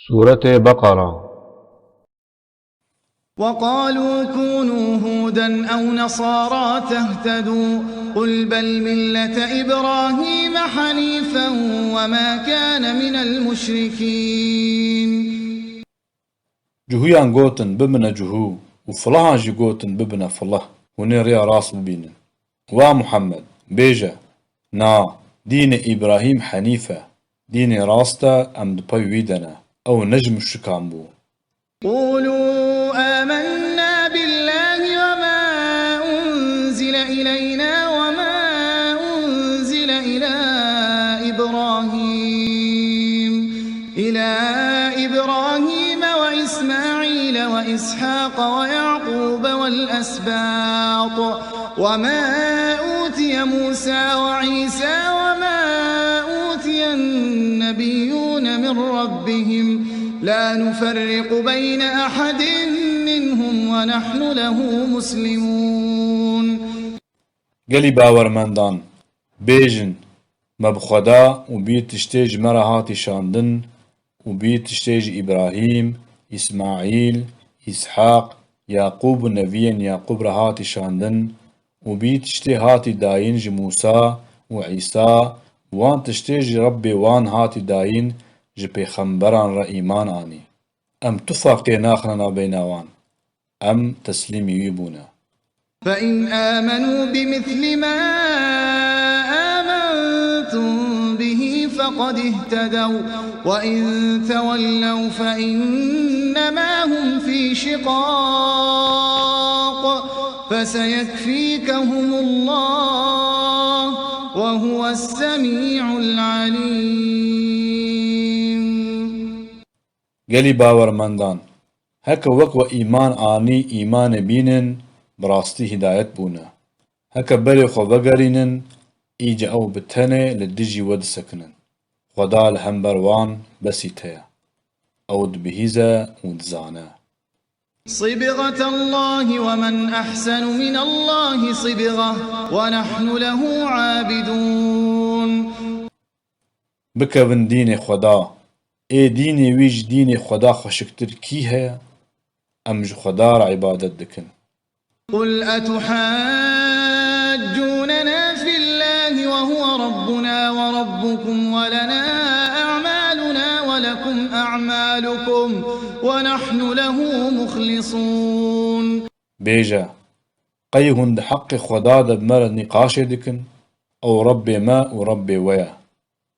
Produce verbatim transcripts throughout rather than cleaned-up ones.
Sûretê Beqara. وقالوا كونوا هودا أو نصارى تهتدوا قل بل ملة إبراهيم حنيفا وما كان من المشركين. Cuhuyan gotin, bibine cuhû û filahan jî gotin, bibine filih, hûn ê rêya rast bibînin. Wa Muhammed, bêje, na, dînê Îbrahîm henîf e, dînê rast e, em di pey wî de ne, ew ne ji muşrikan bû. قولوا آمنا بالله وما أنزل إلينا وما أنزل إلى إبراهيم إلى إبراهيم وإسماعيل وإسحاق ويعقوب والأسباط وما أوتي موسى وعيسى وما أوتي النبيون من ربهم لا نفرق بين أحد منهم ونحن له مسلمون. Gelî bawermendan, bêjin, me bi Xweda û bî tiştê ji me re hatî şandin û bî tiştê ji Îbrahîm, Îsmaîl, Îshaq, Yaqûb û neviyên Yaqûb re hatî şandin û bî tiştê hatî dayîn ji Mûsa û Îsa û wan tiştê ji Rebbê wan hatî dayîn ji pêxemberan re îman anî. Em tifaqê naxine navbeyna wan. Em teslîmî wî bûne. فإن آمنوا بمثل ما آمنتم به فقد اهتدوا وإن تولوا فإنما هم في شقاق فسيكفيكهم الله وهو السميع العليم. Gelî bawermendan, heke wek we îman anî îmanê bînin, bi rastî hîdayet bûne. Heke berê xwe vegerînin, îca ew bi tenê li dijî we disekinin. Xweda li hember wan besîte ye. Ew dibihîze û dizane. صبغة الله ومن أحسن من الله صبغة ونحن له عابدون. Bikevin dînê Xweda. Ê dînê wî ji dînê Xweda xweşiktir kî heye? Em ji Xweda re îbadet dikin. قل أتحاجوننا في الله وهو ربنا وربكم ولنا أعمالنا ولكم أعمالكم ونحن له مخلصون. Bêje, qey hûn di heqê Xweda de bi me re nîqaşê dikin? Ew Rebbê me û Rebbê we ye.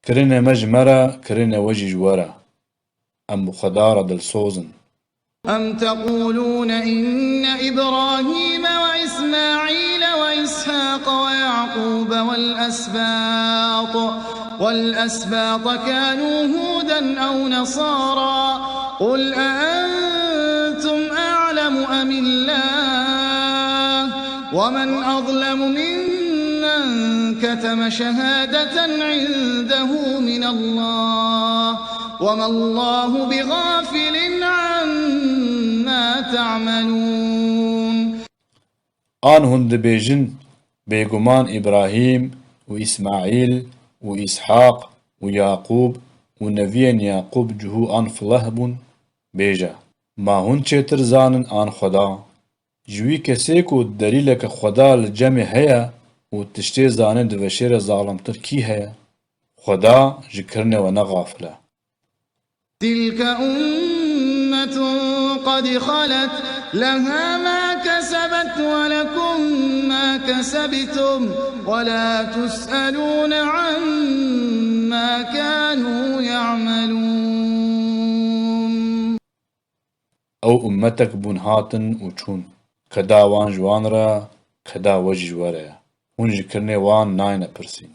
Kirinê me ji me re, kirinê we jî ji we re. Em bi Xweda re dilsoz in. أم تقولون إن إبراهيم وإسماعيل وإسحاق ويعقوب والأسباط والأسباط كانوا هودا أو نصارى قل أأنتم أعلم أم الله ومن أظلم ممن كتم شهادة عنده من الله وما الله بغافل عما تعملون. An hûn dibêjin, bêguman Îbrahîm û Îsmaîl û Îshaq û Yaqûb û neviyên Yaqûb cihû an fileh bûn? Bêje, ma hûn çêtir zanin an Xweda? Ji wî kesê ku delîleke Xweda li cemê heye û tiştê zanê diveşêre zalimtir kî heye? Xweda ji kirinê we ne xafil e. تلك أمة قد خلت لها ما كسبت ولكم ما كسبتم ولا تسألون عما كانوا يعملون. Ew ummetek bûn hatin û çûn. Keda wan ji wan re, keda we jî ji we re ye. Hûn ji kirinê wan nayne pirsîn.